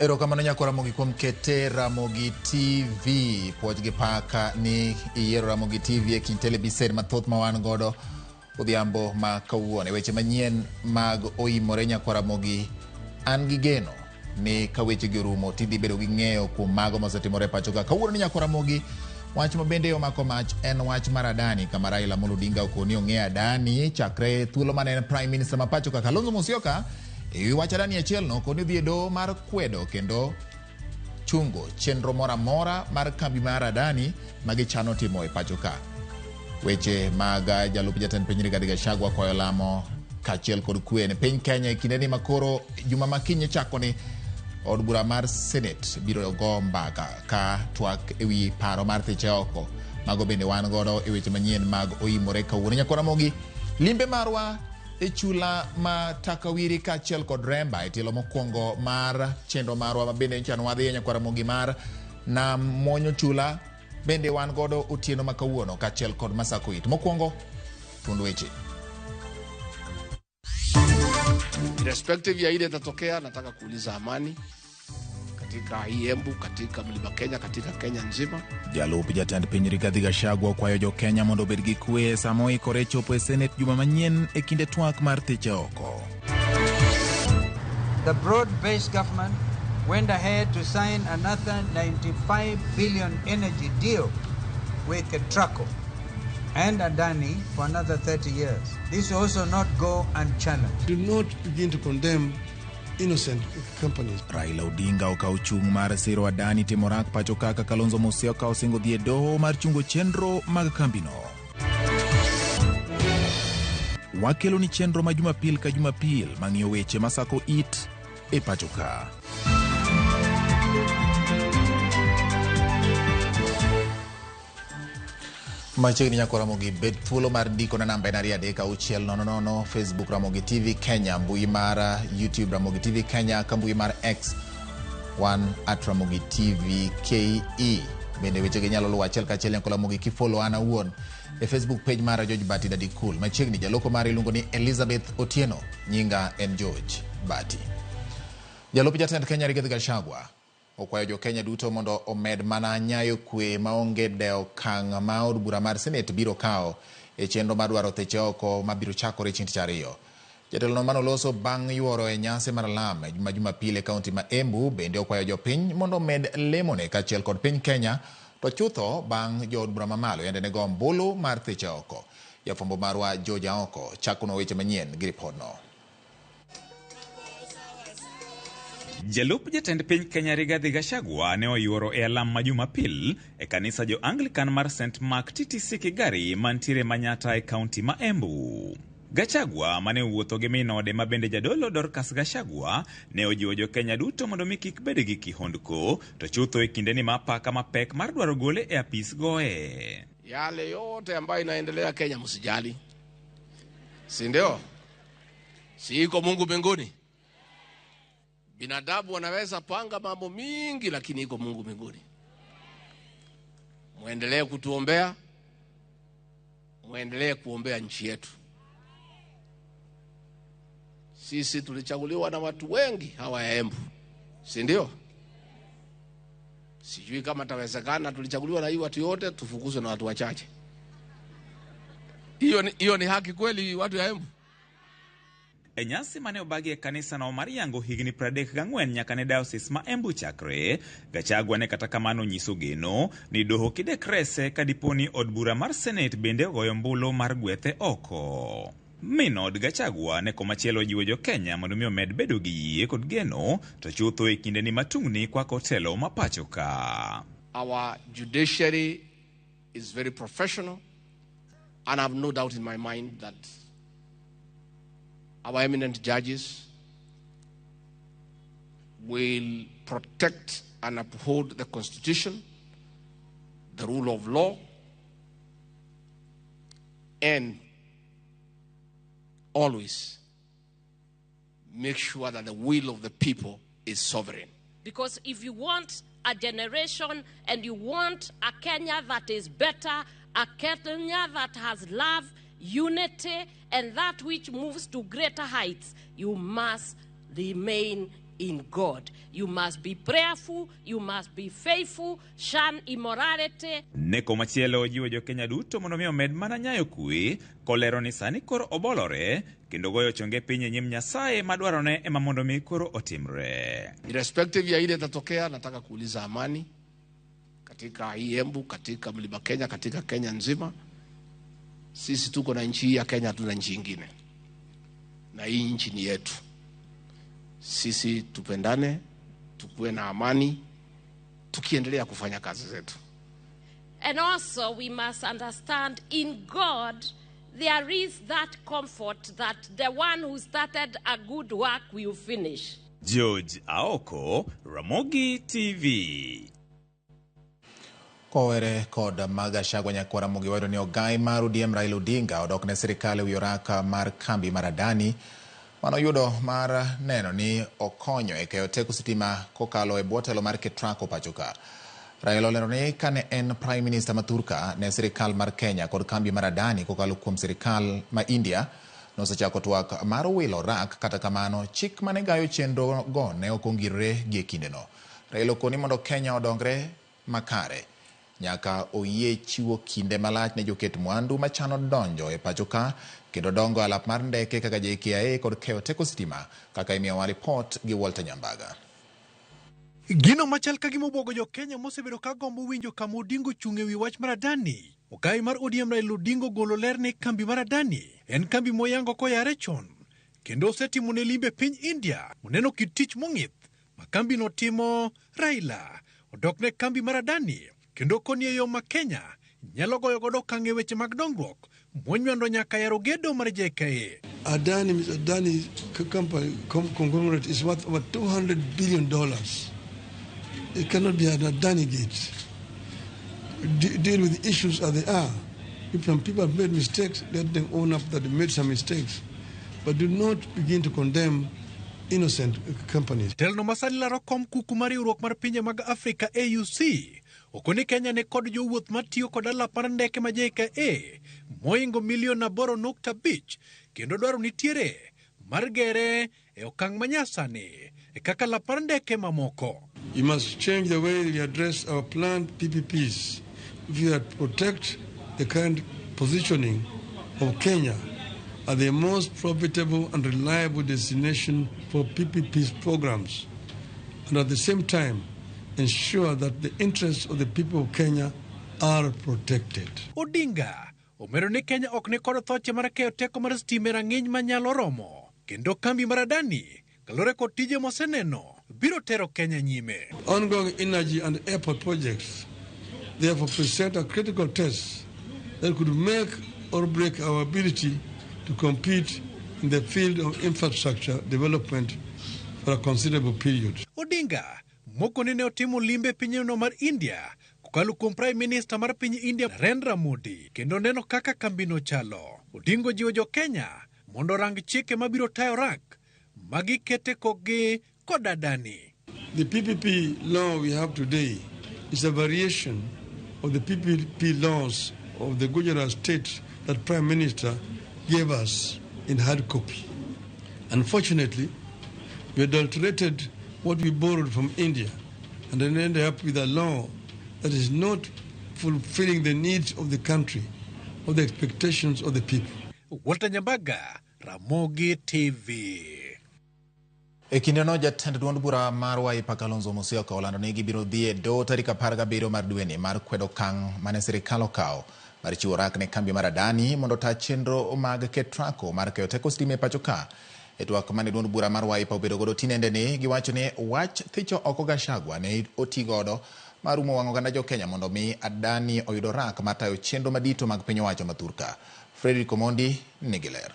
Erokamano nyako Ramogi kuom kete Ramogi TV. Puoch gi paka ni iyiero Ramogi TV e kind telebisen mathoth ma wan godo odhiambo ma kawuono. E weche manyien mag oimore nyako Ramogi, an gi geno ni ka wechegi orumo tidhi bedo gi ng'eyo kuom mago mosetimore e pacho ka. Kawuono ni nyako Ramogi, wach ma bende omako mach en wach mar Adani, kama Raila Amolo Odinga okoni ong'e Adani chakre thuolo mane en Prime Minister ma pacho ka. Kalonzo Musyoka e wi wach Adani achielno okoni odhi e doho mar kwedo kendo chungo chenro moro amora mar kambi mar Adani ma gichano timo e pacho ka. Weche mag jalup jatend piny Rigathi Gachagua kwayo lamo kaachiel kod kwe ne piny Kenya e kindeni ma koro juma ma kiny chako ni od bura mar Senate biro go mbaka ka twak e wi paro mar thiche oko. Mago bende wan godo e weche manyien mag oimore kawuono. Nyakwa Ramogi, limbe marwa e chula ma Takawiri kaachiel kod Remba e tielo mokwongo mar chenro marwa ma bende nyocha nwadhiye nyakwa Ramogi mar nam mwonyo chula bende wan godo otieno ma kawuono kaachiel kod Masakoit. Mokwongo, thuond weche. Irrespective ya ile itatokea, nataka kuuliza amani katika hii Embu, katika Mlima Kenya, katika Kenya nzima. Jalup jatend piny Rigathi Gachagua okwayo jo Kenya mondo obed gi kwe sama oikore chopo e Senate juma manyien e kinde twak mar thiche oko. The broad-based government went ahead to sign another 95 billion energy deal with Ketraco and Adani for another 30 years. This will also not go unchallenged. Do not begin to condemn innocent companies. Raila Odinga okawo chung' mar siro Adani timo rak pacho kaka Kalonzo Musyoka osingo dhi e doho mar chungo chenro mag kambino. Wakelo ni chenro ma Jumapil ka Jumapil mang'iyo weche masako it e pacho ka. Machiegni nyako Ramogi, bed thuolo mar ndiko na namba en 23600, Facebook Ramogi TV Kenya, mbui mar YouTube Ramogi TV Kenya, ka mbui mar X wan at Ramogi TV KE. Bende wechegi nyalo luwo achiel kachiel nyako Ramogi kifollow an awuon e Facebook page mara George Bati Daddy Cool. Machiegni jaloko mara iluongo ni Elizabeth Otieno, nyinga en George Bati. Jalup jatend Kenya Rigathi Gachagua okwayo jo Kenya duto mondo omed mana nyayo kwe maonge dewo okang' ma od bura mar Senate biro kawo e chenro mar dwaro thiche oko mabiro chakore chieng' tich ariyo. Jatelono manoloso bang' yuoro e nyasi mar alam ma Jumapil e kaunti ma Embu bende okwayo jopiny mondo omed lemone kaachiel kod piny Kenya to chutho bang' jood bura mamalo yande ne go ombulu mar thiche oko. Jafwambo marwa George Aoko chakonwa weche manyien gi ripodno. Jalup jatend piny Kenya Rigathi Gachagua ne oyuoro e alam ma Jumapil e kanisa jo Anglican mar St Mark TTC Kigari mantiere Manyata e kaunti ma Embu. Gachagua mane owuotho gi min ode ma bende jadolo Dorcas Gachagua ne ojiwo jo Kenya duto mondo mi kik bed gi kihondko to chutho e kindeni ma apaka mapek mar dwaro gole e apis goye. Yale yote ambayo inaendelea Kenya msijali, si ndio? Si iko Mungu mbinguni? Binadamu wanaweza panga mambo mingi, lakini iko Mungu mbinguni. Muendelee kutuombea, muendelee kuombea nchi yetu. Sisi tulichaguliwa na watu wengi hawa ya Embu, si ndio? Sijui kama tawezekana, tulichaguliwa na hii watu yote, tufukuzwe na watu wachache. Hiyo ni haki kweli, watu ya Embu? E nyasi mane obagi e kanisano mar yango higni 34 nyaka ne diocese ma Embu chakre, Gachagua ne kata kamano onyiso geno ni doho kidek rese ka dipo ni od bura mar Senate bende ogoyo ombulu mar gwethe oko. Min od Gachagua ne komachielo ojiwo jo Kenya mondo mi omed bedo gi yie kod geno to chutho e kindeni ma tungni kwako telo ma pacho ka. Our judiciary is very professional and I have no doubt in my mind that our eminent judges will protect and uphold the Constitution, the rule of law, and always make sure that the will of the people is sovereign. Because if you want a generation and you want a Kenya that is better, a Kenya that has love, unity, and that which moves to greater heights, you must remain in God. You must be prayerful, you must be faithful, shun immorality. Ne komachielo ojiwo jokenya duto mondo mi omed mana nyayo kwe kolero ni sani koro obolore kendo goyo chonge piny e nyim Nyasaye madwarone ema mondo mi koro otimre. Irrespective ya ile itatokea, nataka kuuliza amani katika hii Embu, katika Mlima Kenya, katika Kenya nzima. Sisi tuko na nchi hii ya Kenya, hatuna nchi ingine, na hii nchi ni yetu. Sisi tupendane, tukuwe na amani, tukiendelea kufanya kazi zetu. And also we must understand in God there is that comfort that the one who started a good work will finish. George Aoko, Ramogi TV. Kowere kod Gachagua nyakwar Ramogi wayudo ni ogai mar ODM Raila Odinga odok ne sirikal ewi oraka mar kambi mar Adani manoyudo mar neno ni okonyo e keyo teko sitima kokalo e bwo telo mar Ketraco pacho ka. Raila olero ni kane en Prime Minister ma thurka ne sirikal mar Kenya kod kambi mar Adani kokalo kuom sirikal ma India nosechako twak mar wilo rak, kata kamano chik mane gayo chenro go ne ok ongirore gi e kindeno. Raila okoni mondo Kenya odongre makare nyaka oyie chiwo kinde malach ne joket mwandu machano donjo e pacho ka kendo dongo alap mar ndeke kaka JKIA kod keyo teko sitima kaka imiyowa ripot gi Walter Nyambaga. Gino machal ka gima obwogo jo Kenya mosebedo ka gombo winjo kama Odinga ochung' ewi wach mar Adani. Ogai mar ODM Raila Odinga ogolo ler ni kambi mar Adani en kambi moyango koyare chon kendo osetimo ne limbe piny India moneno kit tich mong'ith ma kambi no timo. Raila odok ne kambi mar Adani kendo koni e yo ma Kenya nyalo goyo godo okang' e weche mag dongruok monywando nyaka yaro gedo mar JKIA. Adani, Mr. Adani company conglomerate is worth over $200 billion. It cannot be an Adani gate. Deal with the issues as they are. If some people have made mistakes, let them own up that they made some mistakes. But do not begin to condemn innocent companies. Telno masani laro kom kuku mar riwruok mar pinje mag Afrika AUC okoni Kenya ne kod jowuoth matiyo kod alap mar ndeke ma JKIA moingo milion 8.5 kendo dwaro nitiere mar gere e okang' manyasani e kaka lap mar ndeke mamoko. You must change the way we address our planned PPPs if you protect the current positioning of Kenya as the most profitable and reliable destination for PPPs programs, and at the same time ensure that the interests of the people of Kenya are protected. Odinga omedo ni Kenya ok ni kod thoche mar keyo teko mar stima e rang'iny manyalo romo kendo kambi mar Adani kaluwore kod tije moseneno biro tero Kenya nyime. Ongoing energy and airport projects therefore present a critical test that could make or break our ability to compete in the field of infrastructure development for a considerable period. Odinga mokoni ne otimo limbe pinyno mar India kokalo kuom Prime Minister mar piny India Narendra Modi kendo neno kaka kambino chalo. Odinga jiwo jo Kenya mondo orang chike mabiro tayo rak magikete kokgi kod Adani. The PPP law we have today is a variation of the PPP laws of the Gujarat state that Prime Minister gave us in hard copy. Unfortunately, we adulterated what we borrowed from India and then ended up with a law that is not fulfilling the needs of the country or the expectations of the people. Walter Nyambaga, Ramogi TV. E kindeno jatend duond bura mar Wiper Kalonzo Musyoka olando ni gibiro dhi e doho tarik 17 mar dweni mar kwedo okang' mane sirikal okawo mar chiwo rak ne kambi mar Adani mondo ota chenro mag Ketraco mar keyo teko sitima e pacho ka. E twak mane duond bura mar Wiper obedo godo tinende ni giwacho ni wach thicho oko Gachagua ne oti godo mar umo wang' oganda jo Kenya mondo mi Adani oyud orak mar tayo chenro madito mag piny owacho ma thurka. Frederick Omondi nigi ler.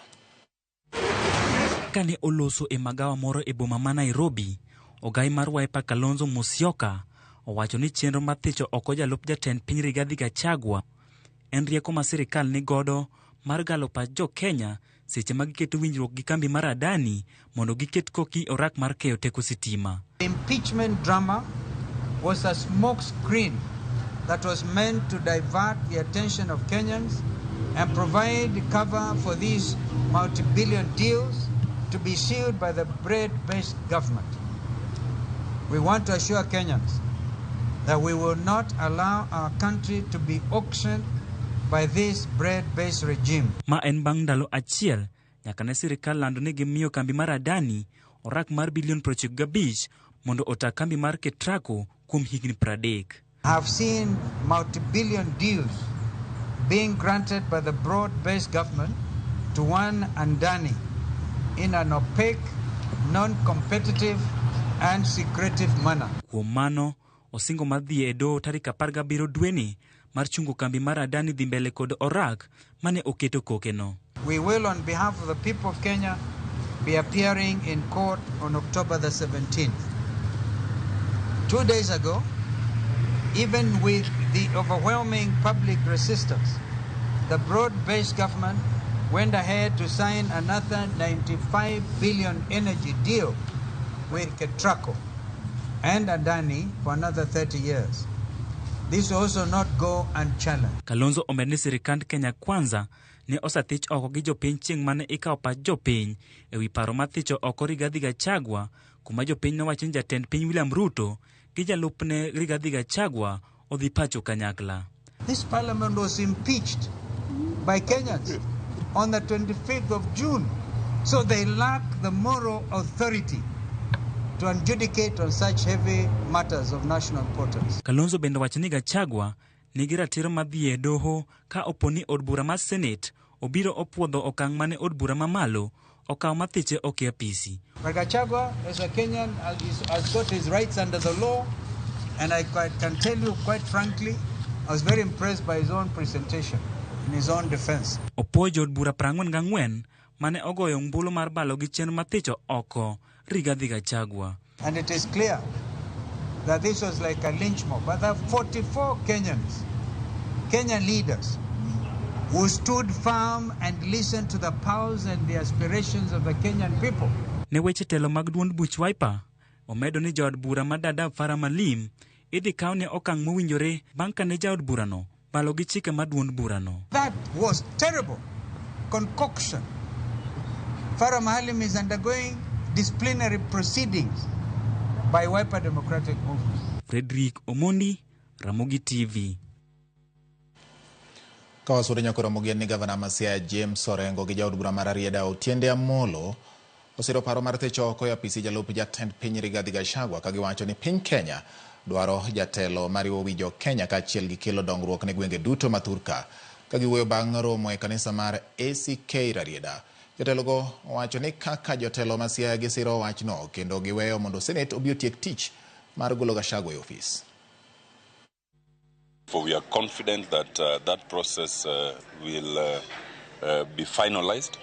Kane oloso e magawa moro e boma ma Nairobi, ogai mar Wiper Kalonzo Musyoka owacho ni chenro mar thicho oko jalup jatend piny Rigathi Gachagua en rieko ma sirikal ni godo mar galo pach jo Kenya seche ma giketo winjruok gi kambi mar Adani mondo giket koki orak mar keyo teko sitima. The impeachment drama was a smoke screen that was meant to divert the attention of Kenyans and provide cover for these multi-billion deals to be sealed by the bread-based government. We want to assure Kenyans that we will not allow our country to be auctioned by this bread-based regime. Ma en bang' ndalo achiel nyaka ne sirikal lando ni gimiyo kambi mar Adani orak mar bilion 95 mondo ota kambi mar Ketraco kuom higni 30. Have seen multi-billion deals being granted by the broad-based government to one Adani in an opaque, non-competitive and secretive manner. Kuom mano, osingo mar dhi e doho tarik 17 dweni mar chungo kambi mar Adani dhi mbele kod orak mane oketo kokeno. We will, on behalf of the people of Kenya, be appearing in court on October the 17th. 2 days ago, even with the overwhelming public resistance, the broad-based government went ahead to sign another 95 billion energy deal with Ketraco and Adani for another 30 years. This will also not go unchallenged. Kalonzo omed ni sirikand Kenya Kwanza ne osethich oko gi jopiny chieng' mane ikawo pach jopiny ewi paro mar thicho oko Rigathi Gachagua, kuma jopiny nowacho ni jatend piny William Ruto gi jalupne Rigathi Gachagua odhi pacho kanyakla. This parliament was impeached by Kenyans on the 25th of June, so they lack the moral authority to adjudicate on such heavy matters of national importance. Kalonzo bende wacho ni Gachagua nigi ratiro mar dhi e doho ka opo ni od bura mar Senate obiro opuodho okang' mane od bura mamalo okawo mathiche ok e apisi. But Gachagua, as a Kenyan, has got his rights under the law, and I can tell you quite frankly, I was very impressed by his own presentation in his own defense. Opuoyo jood bura 44 mane ogoyo ombulu mar balo gi chenro mar thicho oko Rigathi Gachagua. And it is clear that this was like a lynch mob. But there are 44 Kenyans, Kenyan leaders, who stood firm and listened to the pulse and the aspirations of the Kenyan people. Ne weche telo mag duond buch Wiper, omedo ni jaod bura ma Dadaab Farah Maalim idhi kawne okang' mowinjore bang' kane jaod burano balo gi chike mar duond burano. That was terrible concoction. Farah Maalim is undergoing disciplinary proceedings by Wiper Democratic Movement. Frederick Omondi, Ramogi TV. Ka wasudo nyaka Ramogi en ni gavana ma Siaya James Orengo gi jaod bura mar Rarieda Otiende Amolo osiro paro mar thicho oko e apisi jalup jatend piny Rigathi Gachagua ka giwacho ni piny Kenya dwaro jatelo mariwo wi jo Kenya kaachiel gi kelo dongruok ne gwenge duto ma thurka. Ka giwuoyo bang' romo e kanisa mar ACK Rarieda, jotelogo owacho ni kaka jotelo ma Siaya gisiro wachno kendo giweyo mondo Senate obi otiek tich mar golo Gachagua e ofis. For we are confident that that process will be finalized,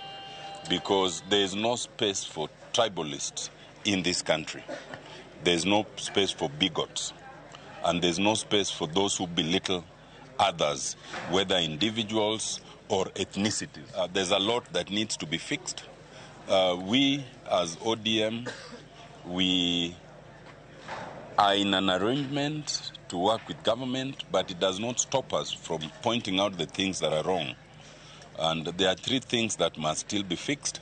because there is no space for tribalists in this country. There is no space for bigots, and there is no space for those who belittle others, whether individuals or ethnicities. There's a lot that needs to be fixed. We, as ODM, we are in an arrangement to work with government, but it does not stop us from pointing out the things that are wrong. And there are three things that must still be fixed.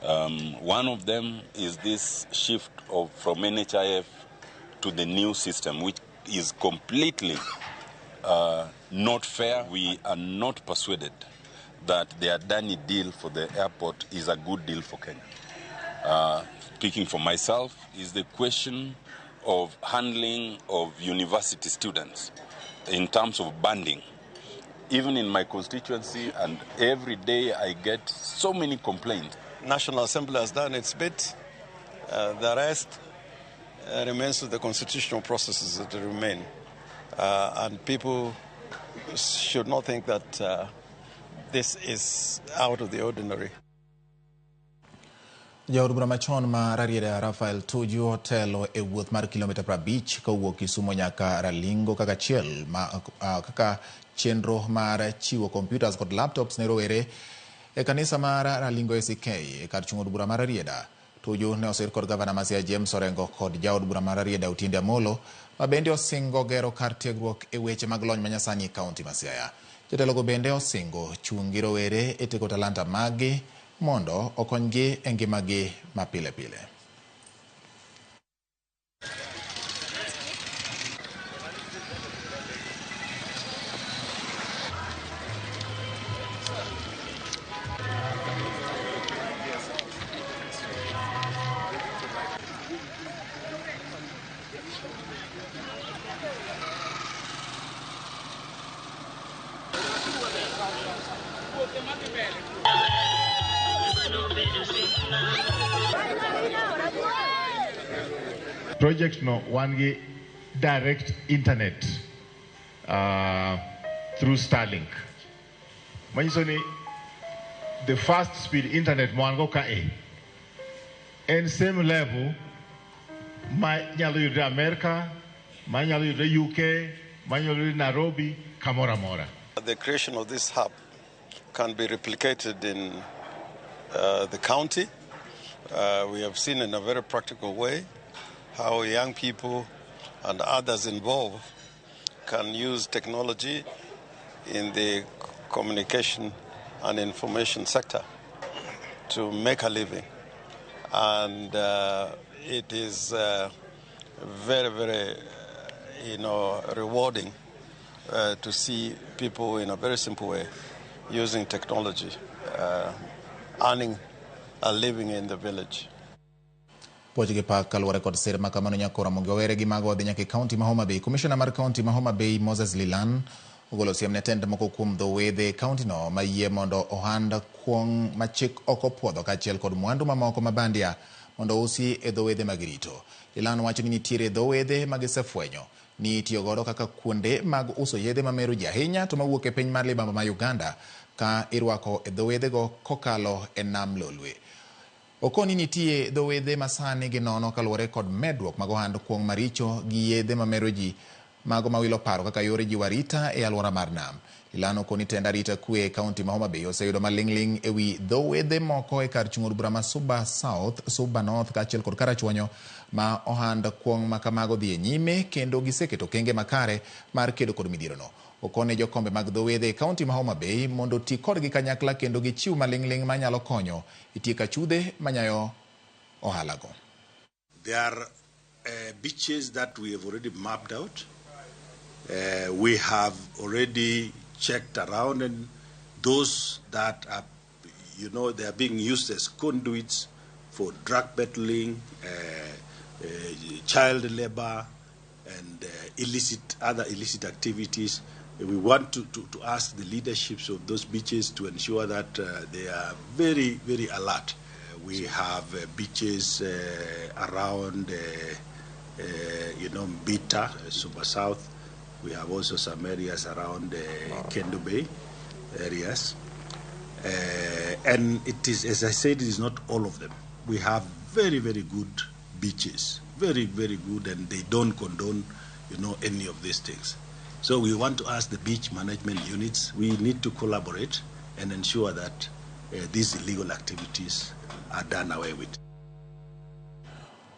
One of them is this shift from NHIF to the new system, which is completely not fair. We are not persuaded that the Adani deal for the airport is a good deal for Kenya. Speaking for myself, is the question of handling of university students in terms of banding. Even in my constituency, and every day I get so many complaints. National Assembly has done its bit. The rest remains with the constitutional processes that remain. And people should not think that this is out of the ordinary. Jaod bura machon ma Rarieda Raphael Tuju otelo e wuoth mar kilomita 50 kowuok Kisumu nyaka Ralingo kaka achiel kaka chenro mar chiwo computers kod laptops ne rowere e kanisa mar Ralingo ACK e kar chung' od bura mar Rarieda. Tuju ne osir kod gavana ma Siaya James Orengo kod jaod bura mar Rarieda Otiende Amolo ma bende osingo gero kar tiegruok e weche mag lony manyasani e kaunti ma Siaya. Jotelogo bende osingo chung' gi rowere e tego talanta maggi mondo okonygi e ngimagi ma pile pile. Project no wan gi direct internet through Starlink. Manyiso ni the fast speed internet ma wan go kae en same level ma nyalo yudre America, ma nyalo yudre UK, ma nyalo yudre Nairobi, kamoro amora. The creation of this hub can be replicated in the county. We have seen in a very practical way how young people and others involved can use technology in the communication and information sector to make a living. And it is very, very, rewarding to see people in a very simple way using technology, earning a living in the village. Puoch gi pak kaluwore kod sir ma kamano nyakora Ramogi Owere gi mago odhi nyaka e kaunti ma Homa Bay. Komishona mar kaunti ma Homa Bay Moses Lilan ogolo siem ne tend moko kuom dho wedhe e kaunti no ma yie mondo ohand kuong' ma chik ok opuodho kaachiel kod mwandu mamoko ma bandia mondo ousi e dho wedhe ma girito. Lilan wacho ni nitiere dho wedhe ma gisefwenyo ni itiyo godo kaka kuonde mag uso yedhe mamero ji ahinya to mawuok e piny mar libamba ma Uganda ka irwako e dho wedhego kokalo e nam Lolwe. Okoni nitie dho wedhe ma sani ginono kaluwore kod medruok mag ohand kuong' maricho gi yedhe mamero ji mago mawilo paro kaka yore jiwo arita e alwora mar nam. Lilan okoni tend arita kwe e kaunti ma Homa Bay oseyudo maling'ling' ewi dho wedhe moko e kar chung' od bura ma Suba South, Suba North kaachiel kod Karachuonyo ma ohand kuong' ma kamago dhi e nyime kendo giseketo okenge makare mar kedo kod midhierono. Okone jokombe mag dho wedhe e kaunti ma Homa Bay mondo oti kodgi kanyakla kendo gichiw maling'ling' manyalo konyo e tieko achudhe manyayo ohalago. There are beaches that we have already mapped out. We have already checked around, and those that are, they are being used as conduits for drug peddling, child labor, and other illicit activities. We want to ask the leaderships of those beaches to ensure that they are very, very alert. We have beaches around, Mbita, Suba South. We have also some areas around Kendo Bay areas. And it is, as I said, it is not all of them. We have very, very good beaches, very, very good, and they don't condone, any of these things. So we want to ask the beach management units, we need to collaborate and ensure that these illegal activities are done away with.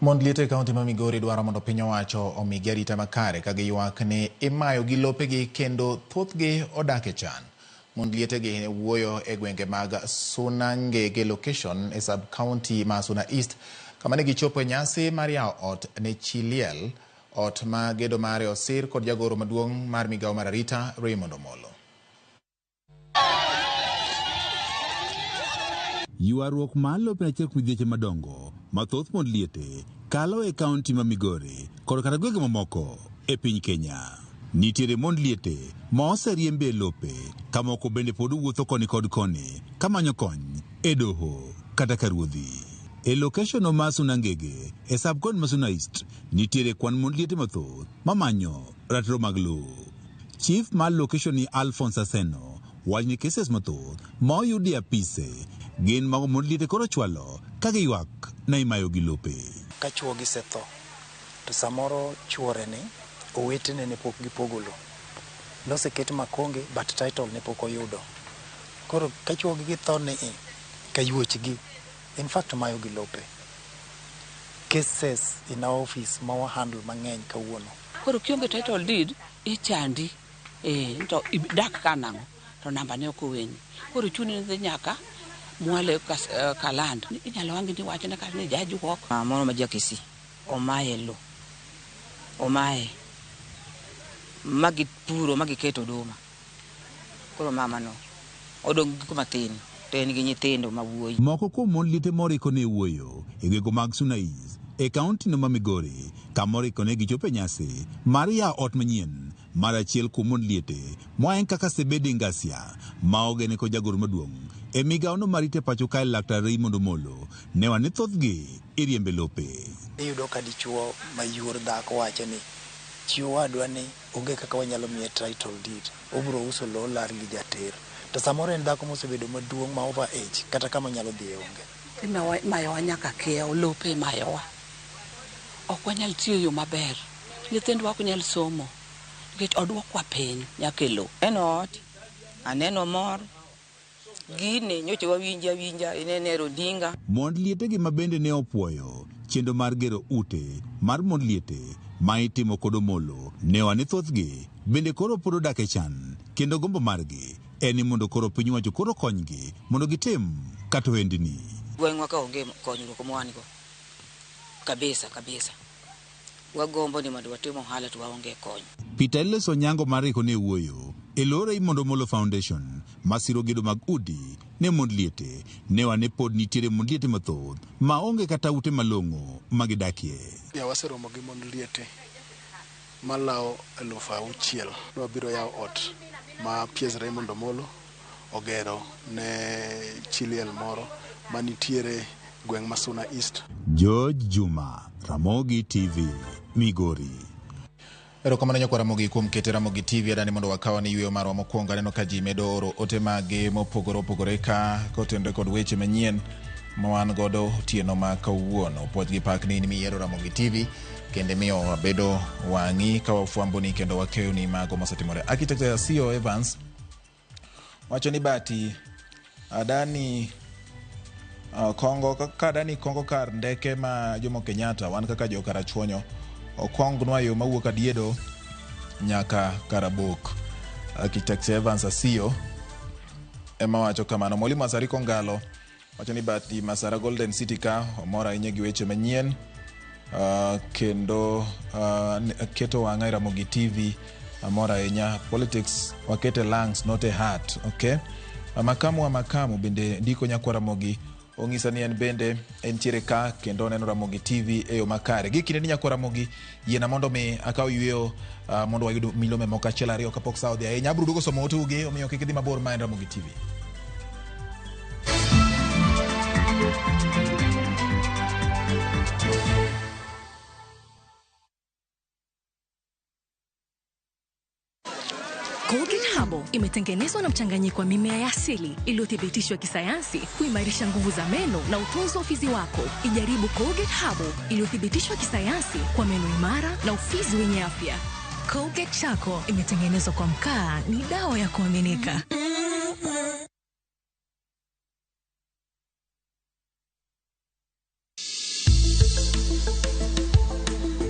Mond liete e kaunti ma Migori dwaro mondo piny owacho omigi arita makare ka giywak ni imayo gi lopegi kendo thothgi odak e chan. Mond lietegi ne wuoyo e gwenge mag Suna Ngege location e sub county ma Suna East kama ne gichopo e nyasi mar yawo ot ne chi liel, ot ma gedo mare osir kod jagoro maduong' mar migawo mar arita Raymond Omolo. Ywaruok mar lope en achiel kuom midhieche madongo ma thoth mond liete kalo e kaunti ma Migori kod kata gwenge mamoko e piny Kenya. Nitiere mond liete ma oseriembe e lope ka moko bende pod wuotho koni kod koni kamanyo kony e doho kata ka ruodhi. E location ma Suna Ngege e sub-county ma Suna East nitiere kwan mond liete mathoth mamanyo ratiro mag lowo. Chief mar location ni Alphonse Aseno wacho ni cases mathoth ma oyudi e apise gin mago mond liete koro chwalo ka giywak na imayo gi lope. Ka chuo gisetho to samoro chuore ni owetene ne pok gipogo lowo. Noseket makonge but title ne pok oyudo. Koro ka chuogi githo ni ka yuochgi in fact mayo gi lope. Cases in our office ma wa handle mang'eny kawuono. Koro kionge title deed ichandi to idak ka nang'o to namba ne ok oweni. Koro chuni ni dhi nyaka mwale kaland. Inyalo wangi ni wachne kata ni jajuok. Moro ma jakisi omaye lo. Omaye. Magi puro magi keto oduma. Koro mama no odong' gi kuma tin to en gi nyithindo ma wuoyi. Moko kuom mond liete moriko ne wuoyo e gwenge mag Suna East e kaontino ma Migori kamoro ikone gichopo e nyasi mar yawo ot manyien mar achiel kuom mond liete moa kaka Sebedi Ngasia ma ogene kod jagoro maduong' e migawono marite pacho kae Laktar Raymond Omolo ne wane thothgi iriembe lope. Iyudo ka dichuo ma yuor dhako wacho ni chi owadwa ni onge kaka wanyalo miye title deed, obiro uso lowo lar gi jater. To samoro en dhako mosebedo maduong' ma over age kata kama onyalo dhiye onge. Imayowa nyaka kiewo, lope imayowa. Ok wanyal tiyo e yo maber. Nyithindwa ok nyal somo nikech odwokwa piny nyaka e lowo. Aneno ot, aneno mor. Gini nyocha wawinjo awinja inene Odinga. Mond lietegi ma bende ne opuoyo chenro mar gero ute mar mond liete ma itimo kod Omolo ne wane thothgi bende koro pod odak e chan kendo gombo margi en ni mondo koro piny owacho koro konygi mondo gitim kata ohendni. Gweng'wa ka onge konyruok ma wan go kabisa kabisa. Wagombo ni mondo watim ohala to waonge kony. Peter Elias Onyango mar Riko ne wuoyo e lo Raymond Omolo Foundation masiro gedo mag udi ne mond liete ne wane pod nitiere mond liete mathoth ma onge kata ute malong'o ma gidakie. Ya waseromo gi mond liete malawo 6,000 wabiro yawo ot ma PS Raymond Omolo ogero ne chi liel moro manitiere gweng' ma Suna East. George Juma, Ramogi TV, Migori. Erokamano nyakwa Ramogi kuom kete Ramogi TV adani mondo wakaw ni yweyo marwa mokwongo. Aneno ka ji medo oro ote mage mopogore opogore ka kotenore kod weche manyien ma wan godo otieno ma kawuono. Puoch gi pak ni in miyiero Ramogi TV kendo miyo wabedo wang'i ka wafwamboni kendo wakeyoni mago mosetimore. Architect CEO Evans wacho ni bati Adani Kongo ka Adani Kongo kar ndeke ma Jomo Kenyatta wan kaka jo Karachuonyo okongnwa yo mawuok Adiedo nyaka Karabok. Architect Evans Asiyo ema wacho kamano. Mwalimu Asariko Ngalo wacho ni bati Masara Golden City ka omor ahinya gi weche manyien kendo keto wang'a e Ramogi TV amor ahinya. Politics wakete lungs not a heart. Okay. Makamu wa makamu bende ndiko nyakwa Ramogi ong'isa ni en bende entiere ka kendo oneno Ramogi TV e yo makare. Gi kinde ni nyakwa Ramogi yiena mondo mi akaw yweyo mondo wayud milome moko achiel ariyo kapok sa odhi ahinya. Abiro duogo somo oteugi omiyo kik idhi mabor ma en Ramogi TV. Colgate Herbal imetengenezwa na mchanganyiko wa mimea ya asili iliyothibitishwa kisayansi kuimarisha nguvu za meno na utunzi wa ufizi wako. Ijaribu Colgate Herbal iliyothibitishwa kisayansi kwa meno imara na ufizi wenye afya. Colgate Charcoal imetengenezwa kwa mkaa, ni dawa ya kuaminika.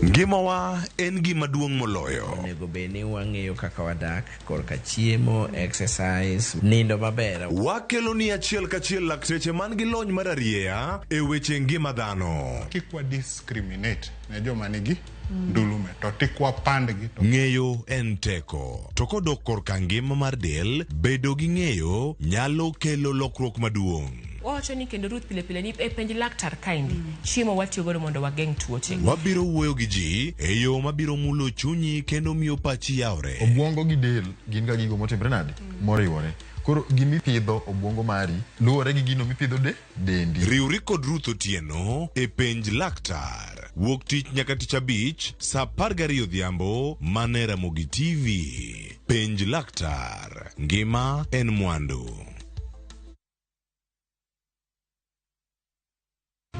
Ngimawa en gima duong' moloyo. Onego bed ni wang'eyo kaka wadak korka chiemo, exercise, nindo maber. Wakelo ni achiel kachiel lakteche man gi lony mar arieya e weche ngima dhano. Kik wa discriminate ne joma nigi ndulume to tik wapandgi. Ng'eyo en teko. To kodok korka ngima mar del, bedo gi ng'eyo nyalo kelo lokruok maduong'. Wawacho ni kendo Ruth pile pile ni e penj laktar kaendi chiemo watiyo godo mondo wageng' tuoche. Wabiro wuoyo gi ji e yo mabiro mulo chunyi kendo miyo pachi yawre. Obwongo gi del gin ga gigo motimre nade? Moriwore. Koro gimipidho obwongo mari luwore gi gino mipidho dendi. Riwri kod Ruth Otieno e penj laktar. Wuok tich nyaka tich abich saa 12 odhiambo mana e Ramogi TV. Penj laktar. Ngima en mwandu.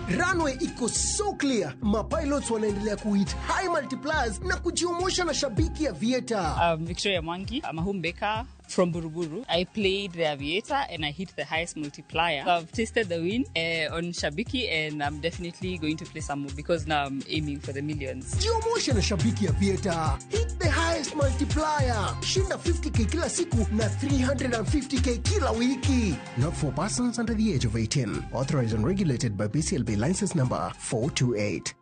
Runway iko so clear. Mapilots wanaendelea kuhit high multipliers na kujiomosha na shabiki ya Aviator. I'm Victoria Mwangi. I'm a home baker from Buruburu. I played the Aviator and I hit the highest multiplier. I've tasted the win on Shabiki and I'm definitely going to play some more because now I'm aiming for the millions. Jiomoshe na Shabiki Aviator. Hit the highest multiplier. Shinda 50k kila siku na 350k kila wiki. Not for persons under the age of 18. Authorized and regulated by BCLB license number 428.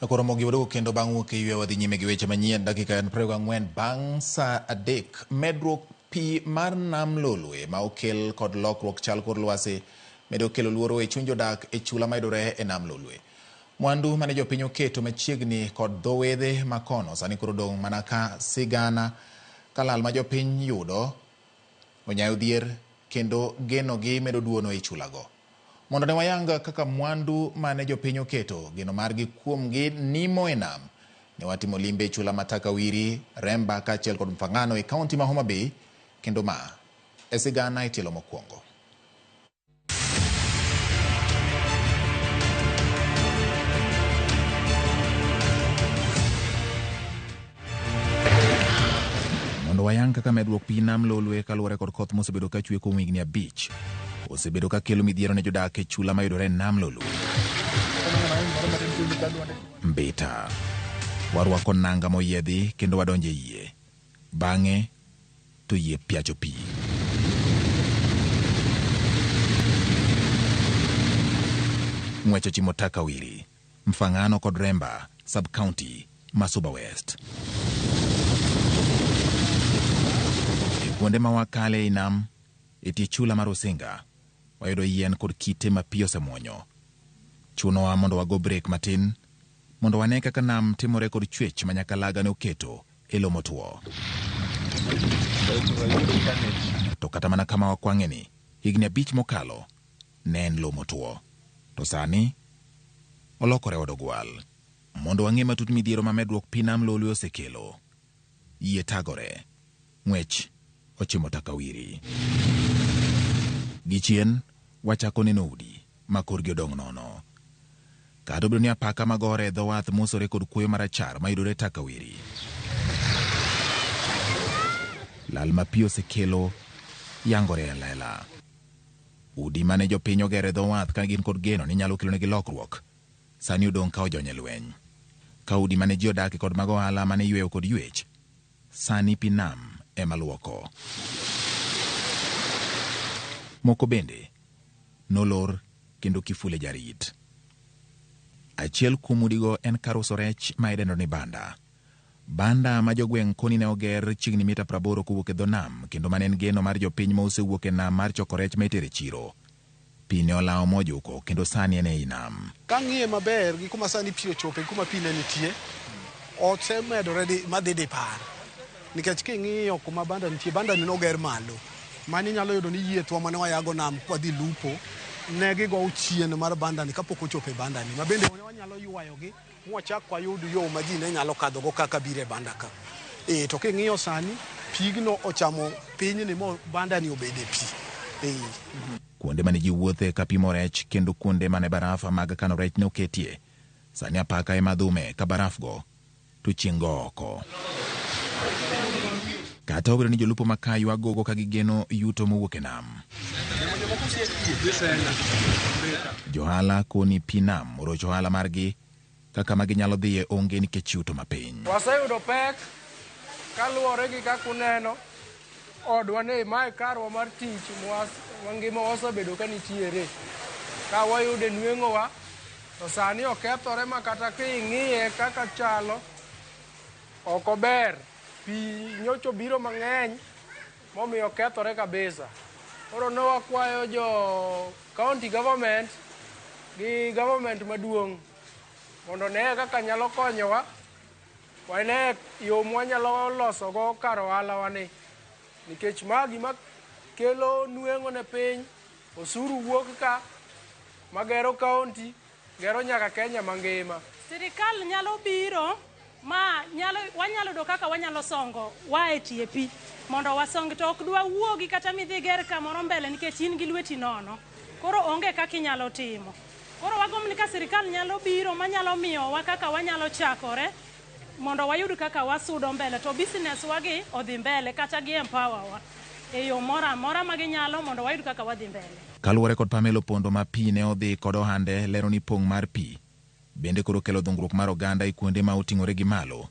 Koro mogi waduogo kendo bang' wuok e yweyo wadhi nyime gi weche manyien dakika en 24 bang' saa 3. Medruok pi mar nam Lolwe ma okel kod lokruok chal kor lwasi medo kelo luoro e chuny jodak e chula mayudore e nam Lolwe. Mwandu mane jopiny oketo machiegni kod dho wedhe makono sani koro dong' mana ka sigana kalal ma jopiny yudo onyayo dhier kendo genogi medo duono e chulago. Mondo ne wayang kaka mwandu mane jopiny oketo geno margi kuomgi nimo e nam, ne watimo limbe e chula ma Takawiri, Remba kaachiel kod Mfangano e kaunti ma Homa Bay, kendo ma e sigana e tielo mokwongo. Mondo wayang kaka medruok pi nam Lolwe kaluwore kod koth mosebedo ka chwe kuom higni 5 osebedo ka kelo midhiero ne jodak e chula mayudore e nam Lolwe. Mbita. Warwako nanga moyiedhi kendo wadonjo e yie. Bang'e to yie piacho pi. Ng'wech ochimo Takawiri, Mfangano kod Remba, sub-county ma Suba West. E kuonde ma wakale ei nam, e tie chula mar Usinga, wayudo yien kod kite ma pi osemuonyo. Chunowa mondo wago brek matin mondo wane kaka nam timore kod chwech ma Nyakalaga ne oketo e lo motwo. To kata mana kama wakwang'e ni, higni 5 mokalo ne en lo motwo. To sani olokore od ogwal. Mondo wang'e matut midhiero ma medruok pi nam Lolwe osekelo, yie tagore, ng'wech ochimo Takawiri. Gichien wachako neno udi ma korgi odong' nono. Kata obedo ni apaka magore e dho wath mosore kod kuoyo marachar mayudore Takawiri, lal ma pi osekelo yangore e lela. Udi mane jopiny ogero e dho wath ka gin kod geno ni nyalo kelonegi lokruok, sani odong' ka ojony e lweny. Ka udi mane ji odake kod mag ohala mane iyweyo kod ywech, sani pi nam ema luoko. Moko bende nolor kendo kifule jarit. Achiel kuom udigo en kar uso rech ma idendo ni banda. Banda ma jogweng' koni ne oger chiegni mita 80 kowuok e dho nam kendo mane en geno mar jopiny ma osewuok e nam mar choko rech ma itere chiro. Pi ne olawo mojuko kendo sani en ei nam. Kang'iye maber gi kuma sani pi ochope gi kuma pi ne nitie, osemedore madhi dipar. Nikech king'iyo kuma banda nitie, banda ni noger malo. Mani inyalo yudo ni yiethwa mane wayago nam kwadhi lupo, ne gigo chien mar banda ni kapok ochopo e banda ni. Ma bende wanyalo ywayogi mwachak wayud yo ma ji ne nyalo kadhogo kaka biro e banda ka. To king'iyo sani, pigno ochamo pinyni mo banda ni obede pi. Kuonde mane ji wuothe ka pimo rech kendo kuonde mane baraf mag kano rech ne oketie, sani apaka ema dhume ka baraf go to chieng' go oko. Kata obedo ni jolupo ma ka ywago gogo ka gigeno yuto mowuok e nam, johala koni pi nam orocho ohala margi kaka ma ginyalo dhiye onge nikech yuto mapiny. Waseyudo pek kaluwore gi kaka uneno odwa ni mae karwa mar tich mangima wasebedo ka nitiere. Ka wayude nweng'owa to sani okethore ma kata king'iye kaka chalo ok ober. Pi nyocha obiro mang'eny momiyo okethore kabisa. Koro ne wakwayo jo county government gi government maduong' mondo ne kaka nyalo konyowa, wane yo mwanyalo losogo kar ohalawa ni. Nikech ma gima kelo nweng'o ne piny, osuru wuok ka, magero county, gero nyaka Kenya mangima. Sirikal nyalo biro ma nyalo, wanyalo yudo kaka wanyalo songo wa e tie pi mondo wasong, to ok dwa wuogi kata midhi ger kamoro mbele nikech in gi lweti nono. Koro onge kaka inyalo timo. Koro wagombo ni ka sirikal nyalo biro manyalo miyowa kaka wanyalo chakore mondo wayud kaka wasudo mbele to business wagi odhi mbele kata gi empower wa e yo moro amora ma ginyalo mondo wayud kaka wadhi mbele. Kaluwore kod Pamela Opondo ma pi ne odhi kod ohande lero ni pong' mar pi bende koro kelo dhungruok mar oganda e kuonde ma oting'ore gi malo.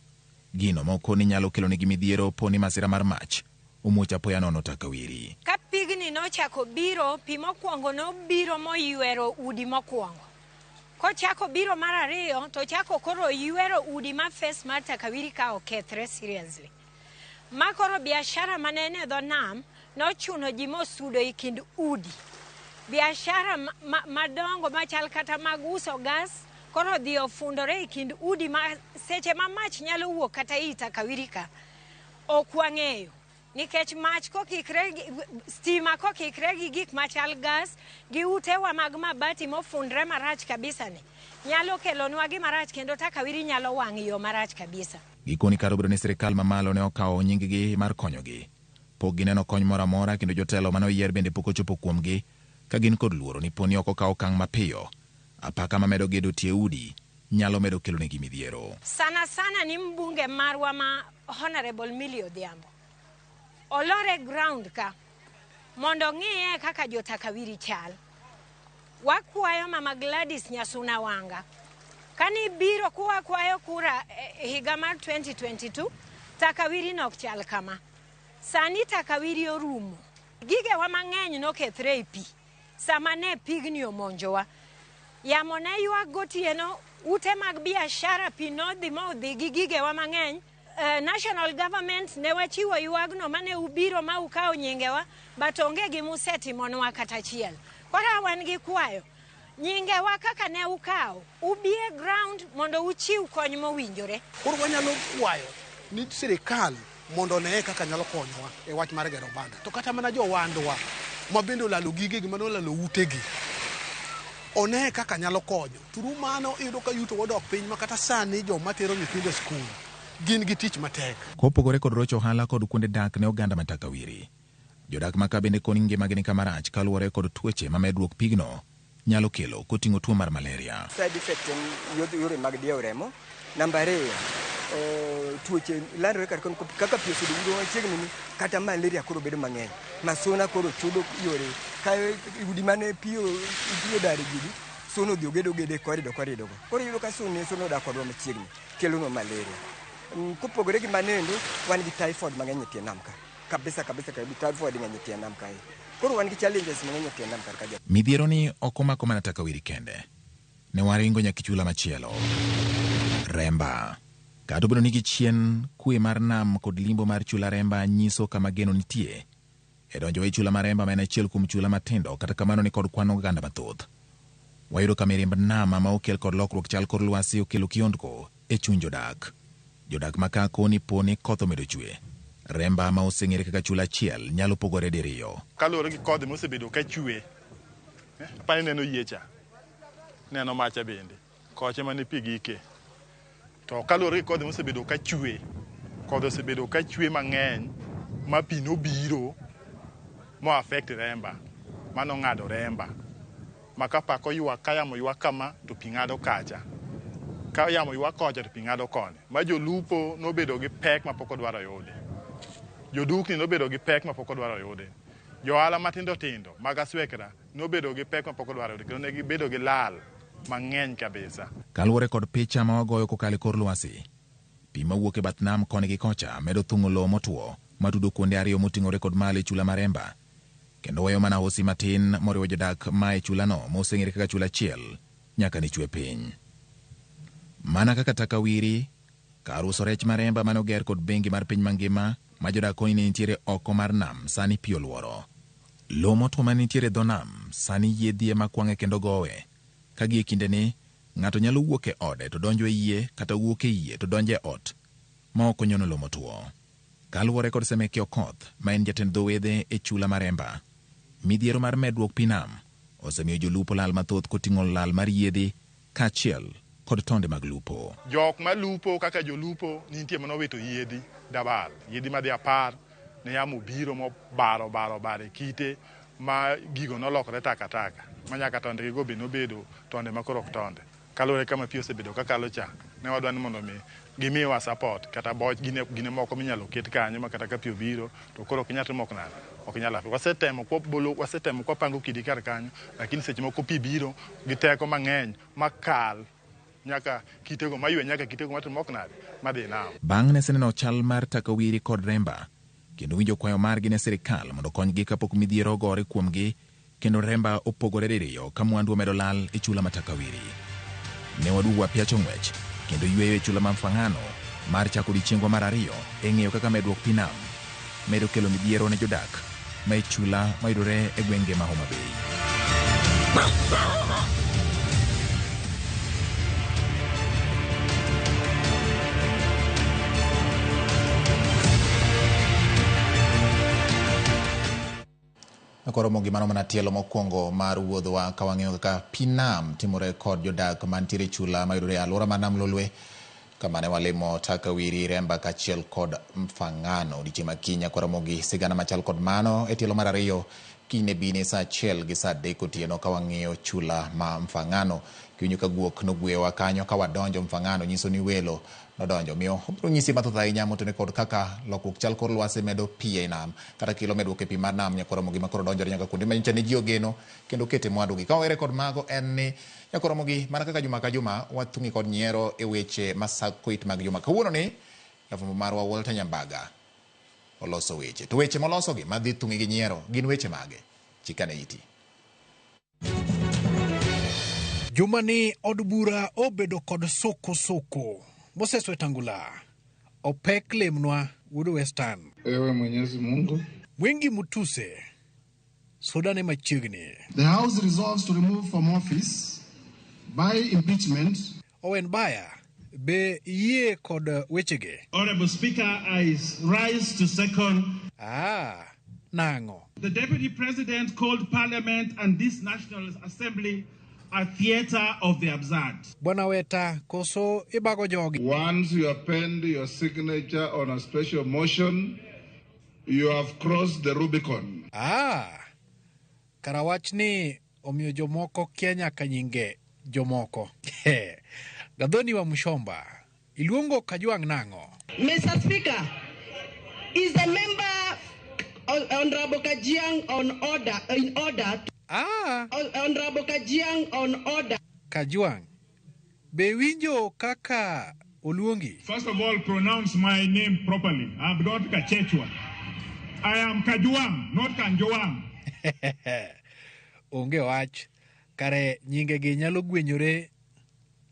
Gino moko ni nyalo kelo negi midhiero po ni masira mar mach omuoch apoya nono Takawiri. Ka pigni nochako biro, pi mokwongo nobiro moywero udi mokwongo. Kochako biro mar ariyo to chako koro ywero udi ma face mar Takawiri ka okethre seriously. Ma koro biashara mane en e dho nam nochuno ji mosudo e kind udi. Biashara madongo machal kata mag uso gas koro odhi ofundore e kind udi ma seche ma mach nyalo wuok kata ei Takawiri ka ok wang'eyo. Nikech mach kokikre gi, stima kokikre gi gik machal gas gi utewa mag mabati mofundre marach kabisa ni nyalo kelonwa gima rach kendo Takawiri nyalo wang' yo marach kabisa. Gikoni kar obedo ni sirikal mamalo ne okawo nying-gi mar konyogi, pok gineno kony moro amora kendo jotelo mane oyier bende pok ochopo kuomgi ka gin kod luoro ni poni ok okaw okang' mapiyo, apaka mamedo gedo tie udi nyalo medo kelonegi midhiero. Sana sana ni mbunge marwa ma Honorable Millie Odhiambo olore ground ka mondo ng'iye kaka jo Takawiri chal. Wakwayo Mama Gladys Nyasuna Wanga kani biro kuwakwayo kura higa mar 2022 Takawiri nok chal kama. Sani Takawiri orumo. Gigewa mang'eny nokethre e pi sama ne pigni omonjowa. Yamo ne ywak gotieno, ute mag biashara pi nodhi modhi gi gigewa mang'eny. National government ne wachiwo ywagno mane ubiro ma ukawo nyingewa, but onge gima usetimonwa kata achiel. Koro wan gi kwayo, nyingewa kaka ne ukawo, ubi e ground mondo uchiw kony mowinjore. Koro wanyalo kwayo ni sirikal mondo oneye kaka nyalo konyowa e wach mar gero banda. To kata mana jowandwa ma bende olalo gigegi, mane olalo utegi, oneye kaka nyalo konyo. Turu mano iyudo ka yuto odok piny ma kata sani joma tero nyithindo e skul gin gi tich matek. Kopogore kod rocho ohala kod kuonde dak ne oganda ma Takawiri, jodak ma ka bende koni ngimagi ni kama rach kaluwore kod tuoche ma medruok pigno nyalo kelo koting'o tuo mar malaria. Side effect en yore mag diewo remo. Namba ariyo, tuoche landore kar kaka pi osebedo yudo machiegni ni kata malaria koro bedo mang'eny. Masuna koro chudo yore ka udi mane pi odar gigi, suna odhi ogedo gede korido korido go. Koro iyudo ka suna odak kodwa machiegni kelonwa malaria. Kopogore gi manendo, wan gi typhoid mang'eny e tie nam ka. Kabisa kabisa kabisa typhoid ng'eny e tie nam kae. Koro wan gi challenges mang'eny e tie nam kar ka. Midhiero ni ok omako mana Takawiri kende. Ne waringo nyaka chula machielo, Remba. Kata obedo ni gichien, kwe mar nam kod limbo mar chula Remba nyiso kama geno nitie. E donjo e chula mar Remba ma en achiel kuom chula matindo, kata kamano ni kod kwan oganda mathoth. Wayudo ka mirimb nam ma okel kod lokruok chal kor lwasi okelo kiondko e chuny jodak. Jodak ma ka koni po ni koth omedo chwe, Remba ma oseng'ere kaka chula achiel nyalo pogore diriyo. Kaluwore gi kodhi mosebedo ka chwe, apani neno yie cha, neno macha bende, koche mane pi gike. To kaluwore gi kodhi mosebedo ka chwe, kodhi osebedo ka chwe mang'eny ma pi nobiro mo affect Remba, mano ng'ado Remba. Ma ka pako ywak, ka yamo ywak kama to pi ng'ado kacha. Ka yamo ywak kocha to pi ng'ado koni. Ma jolupo nobedo gi pek mapok odwaro yude. Jodukni nobedo gi pek mapok odwaro yude. Johala matindo tindo mag aswekra nobedo gi pek mapok odwaro yude kendo ne gibedo gi lal mang'eny kabisa. Kaluwore kod picha ma wagoyo kokalo e kor lwasi, pi mawuok e bath nam koni gi kocha medo thung'o lowo motwo matudo kuonde ariyo moting'ore kod malo e chula mar Remba, kendo weyo mana hosi matin moriwo jodak ma e chulano moseng'ere kaka chula achiel nyaka ne chwe piny. Mana kaka Takawiri, kar uso rech mar Remba mane oger kod bengi mar piny mangima ma jodak koni ne nitiere oko mar nam sani pi oluoro. Lowo motwo mane nitiere e dho nam sani yiedhi ema kwang'e kendo gowe. Ka gie kindeni, ng'ato nyalo wuok e ode to donjo e yie kata wuok e yie to donjo e ot ma ok onyono lowo motwo. Kaluwore kod Semeki Okoth ma en jatend dho wedhe e chula mar Remba, midhiero mar medruok pi nam osemiyo jolupo lal mathoth koting'o lal mar yiedhi kaachiel kod tonde mag lupo. Jok malupo kaka jolupo nitie manowito yiedhi dabal, yiedhi madhi 10 ne yamo obiro mobaro baro baro e kite ma gigo nolokore takataka ma nyaka tonde gigo be nobedo tonde ma koro ok tonde. Kaluwore kama pi osebedo kakalo cha, ne wadwa ni mondo mi gimiwa support kata boch gine moko minyalo ket kanyo ma kata ka pi obiro to koro ok inyal timo ok nade, ok inyal afi. Wasetemo kwa bolo, wasetemo kwapango kidi kar kanyo, lakini seche moko pi biro gi teko mang'eny makal nyaka kitego maywe nyaka kitego matimo ok nade madhi nam. Bang' ne seneno chal mar Takawiri kod Remba kendo winjo kwayo margi ne sirikal mondo okonygi kapok midhiero ogore kuomgi kendo Remba opogore diriyo ka mwandu omedo lal e chula ma Takawiri. Ne waduogo wapiacho ng'wech kendo yweyo e chula ma Mfangano mar chako odiechiengwa mar ariyo e ng'eyo kaka medruok pi nam medo kelo midhiero ne jodak ma e chula mayudore e gwenge ma Homa Bay. Koro gimano mana tielo mokwongo mar wuodhwa ka wang'iyo kaka pi nam timore kod jodak mantiere e chula mayudore e alwora mar Nam Lolwe kama ne walimo Takawiri, Remba kaachiel kod Mfangano. Odiechieng' ma kiny akwaromo gi sigana machal kod mano e tielo mar ariyo kinyne bine saa 1 gi saa 3 otieno ka wang'iyo chula ma Mfangano. Kiwinjo ka guok nogweyowa kanyo ka wadonjo Mfangano nyiso ni welo nodonjo. Omiyo obiro nyisi mathoth ahinya motene kod kaka lokruok chal kor lwasi medo pi ei nam kata kelo medruok e pi mar nam nyakoromo gima koro donjore nyaka kuonde ma nyocha ne ji ogeno kendo kete mwandugi. Ka wawere kod mago en ni nyakoromo gi mana kaka juma ka juma wathung'i kod nyiero e weche masako it mag juma. Kawuono ni jafwambo marwa Walter Nyambaga oloso weche. To weche molosogi madhi thung'i gi nyiero gin weche mage? Chikane iti. Juma ni od bura obedo kod suku suku. Moses Wetangula, opek lemnwa wuod Western. Ewe Mwenyezi Mungu. Mwengi Mutuse, soda ne machiegni. The House resolves to remove from office by impeachment. Owen Baya, be yie kod wechege? Honorable Speaker, I rise to second. Ah, nang'o? The Deputy President called Parliament and this National Assembly a theater of the absurd. Bwana Weta, koso ibago jogi? Once you append your signature on a special motion, you have crossed the Rubicon. Ah, kara wach ni omiyo jomoko kia nyaka nyinge jomoko. Gathoni wa Mushomba, iluongo Kajwang' nang'o? Mr. Speaker, is the member Honorable Kajiang on order in order? Ah. Honorable Kajiang on order. Kajwang', be winjo kaka oluongi? First of all, pronounce my name properly. I'm not Kachechwa. I am Kajwang, not Kanjowang. Onge wach, kare nyingegi nyalo gwenyore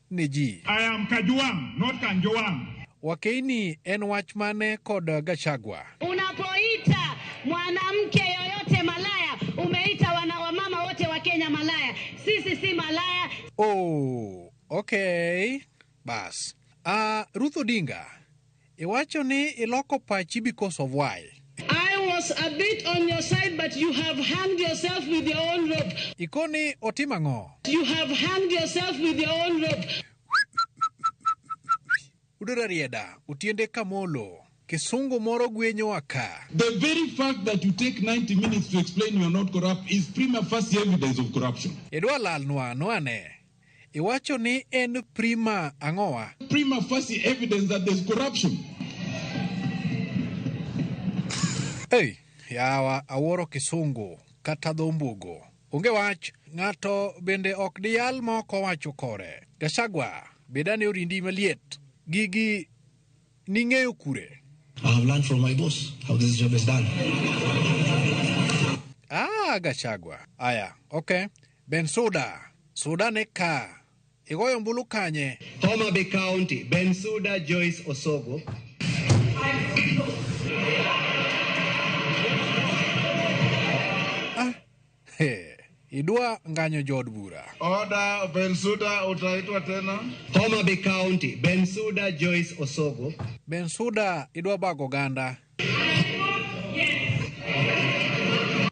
ne ji. I am Kajwang, not Kanjowang. Wakeini en wach mane kod Gachagua? Unapoita mwanamke yoyote malaya, umeita wana wamama wote wa Kenya malaya. Sisi si malaya. Oh, okay. Bas. Ruth Odinga, iwacho ni iloko pachi because of why? I was a bit on your side, but you have hanged yourself with your own rope. Ikoni otim ang'o? You have hanged yourself with your own rope. Udora Rieda, Utiende Kamolo, Kisungu moro gwenyowa ka. The very fact that you take 90 minutes to explain you are not corrupt is prima facie evidence of corruption. Idwa lalnwa noane. Iwacho ni en prima ang'owa? Prima facie evidence that there's corruption. Hey, yawa awuoro Kisungu kata dho mbugo. Onge wach, ng'ato bende ok diyal ma ok owacho kore. Gachagua, bedane orindi maliet. Gigi ning'eyo kure? I have learned from my boss how this job is done. Ah, Gachagua. Aya, okay. Bensuda, Suda ne ka. Igoyo ombulu kanye? Homa Bay County, Bensuda Joyce Osogo. Ah, he, idwa nganyo jood bura. Order, Bensuda utaitwa tena. Homa Bay County, Bensuda Joyce Osogo. Bensuda idwa bago oganda.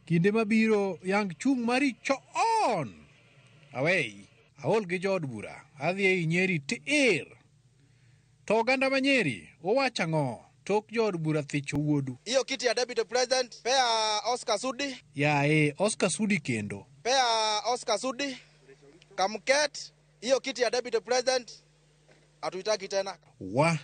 Kinde mabiro yang chung' mari chon. Awei, aol gi jood bura. Adhi ei Nyeri tir. To oganda ma Nyeri, uwacho ang'o? Tok jood bura thicho wuodu. Hiyo kiti ya deputy president pea Oscar Sudi, Yae, Oscar Sudi kendo. pea Oscar Sudi Kamket. Hiyo kiti ya deputy president hatuitaki tena. Wa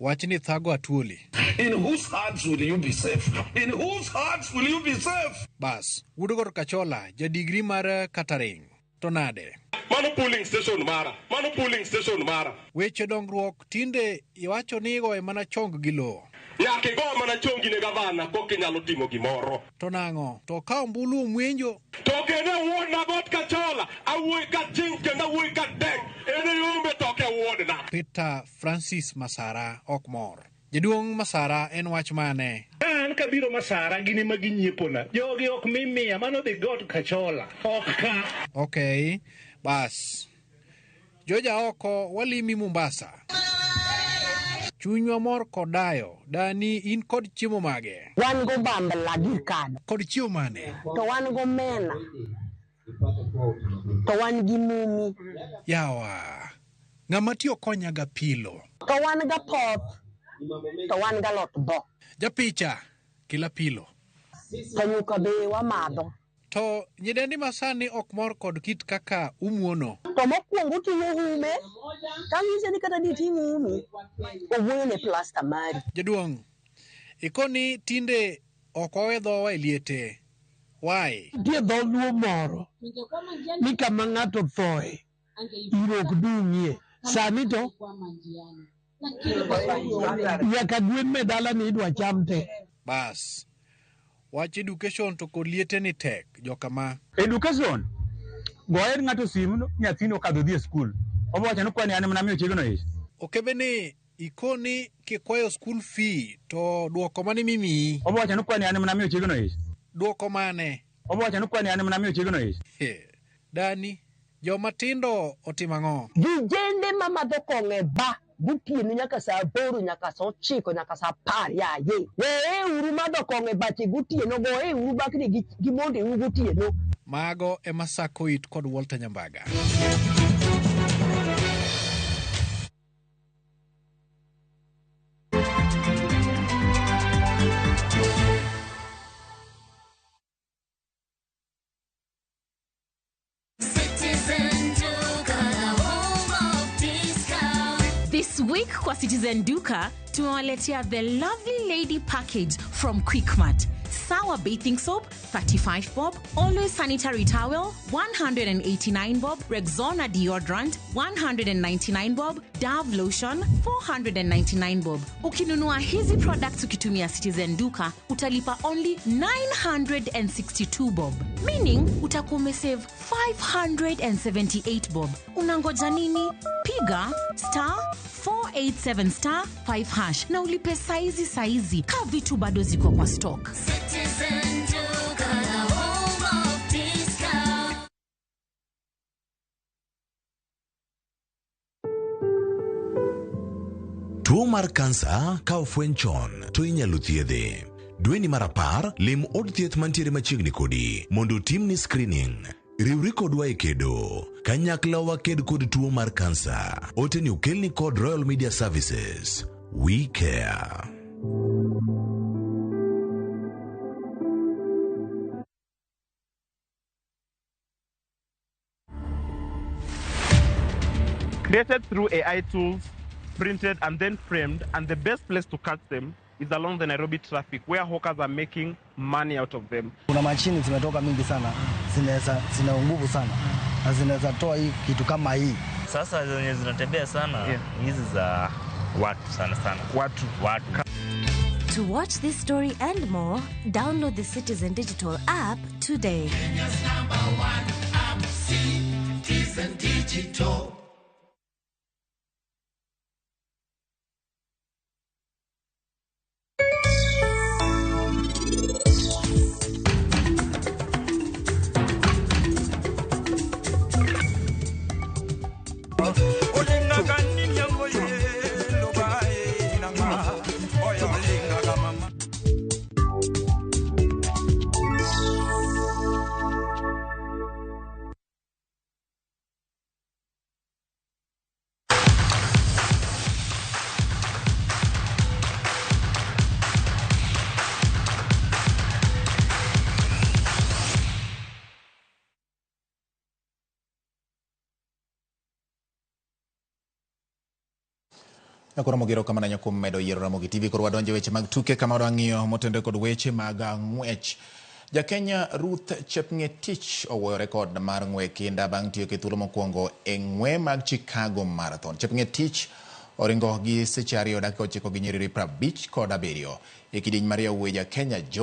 wachni thago atuoli. In whose hearts will you be safe? In whose hearts will you be safe? Bas, wuod Gor Kachola, ja digri mar catering. To nade? Mano polling station mara. Mano polling station mara. Weche dongruok tinde iwacho ni igoye mana chong gi lowo. Nyaka igo mana chongi ne gavana koka inyalo timo gimoro. To nang'o? To ka ombulu omwenjo. To kendo wuod na got Kachola, awuoyi ka ching kendo awuoyi ka dek, en e yombe to ok e wuodna. Peter Francis Masara ok mor. Jaduong' Masara en wach mane? An kabiro Masara gin ema ginyiepona. Jogi ok mi miya, mano dhi got Kachola, ok ka. Okay, bas. Joja oko walimi Mombasa. Chunywa mor kod dayo. Dani in kod chiemo mage? Wan go bambla gir kado. Kod chiemo mane? To wan go mena. To wan gi mumi. Yawa. Ng'ama tiyo konya ga pilo. To wan ga poth. To wan ga lot bo. Japicha kila pilo. To nyuka be wamadho. To nyidendi masani ok mor kod kit kaka umuono. To mokwongo oting'o ume, tang'ise ni kata diting' umi, owuoyo ne plasta mari. Jaduong', ikoni tinde ok wawe dhowa e liete. Why? Nitie dholuo moro ni kama ng'ato thoe iro ok dung'ie. Sani to nyaka gwen me dalani idwa cham te. Bas. Wach education to kod liete ni tek jokama. Education goye ng'ato simu nyathini okadho dhi e skul. Obo wacho ni kwani an ema namiyo chiegno ich. Okebe ni ikoni kikwayo school fee to duoko mane mimiyi? Obo wacho ni kwani an ema namiyo chiegno ich. Duoko mane? Obo wacho ni kwani an ema namiyo chiegno ich. Dani, joma tindo otimo ang'o? Vijende mamadho kong'o e ba gotieno nyaka saa 8 nyaka saa 9 nyaka saa 10 yaye. Weye uru madho kong'o e bache gotieno, goye uru bakni gi mondeu gotieno. Mago ema Sako it kod Walter Nyambaga. This week kwa Citizen Duka tumewaletea the lovely lady package from Quickmart. Sour bathing soap 35 bob, Always sanitary towel 189 bob, Rexona deodorant 199 bob, Dove lotion 499 bob. Ukinunua hizi products ukitumia Citizen Duka utalipa only 962 bob, meaning utakuwa umesave 578 bob. Unangoja nini? Piga star 487 star 5 hash na ulipe saizi saizi ka vitu bado ziko kwa stock. Citizen Duka, the home of discount. Tuo mar kansa ka ofweny chon to inyalo thiedhe. Dweni mar 10, lim od thieth mantiere machiegni kodi mondo otimni screening. Riwri kodwa e kedo. Kanyakla waked kod tuo mar kansa. Ote ni okelni kod Royal Media Services. We care. Created through AI tools, printed and then framed, and the best place to catch them is along the Nairobi traffic where hawkers are making money out of them. Kuna mashini zimetoka mingi sana, zina nguvu sana na zinaweza toa hii kitu kama hii. Sasa zenye zinatembea sana hizi za watu sana sana. Watu. Watu. To watch this story and more, download the Citizen Digital app today. Kenya's number one app, Citizen Digital. Nakoro mogero kama nanyo kuom medo yiero Ramogi TV. Koro wadonjo weche mag tuke kama wadwang'iyo motenore kod weche mag ng'wech. Jakenya Ruth Chepng'etich owuoyo rekod mar ng'we kinda bang' tiyo e thuolo mokwongo e ng'we mag Chicago Marathon. Chepng'etich Oringo gi seche 2 dakika 9 gi nyiriri 57. E kidieny mar yawuoyi ja Kenya John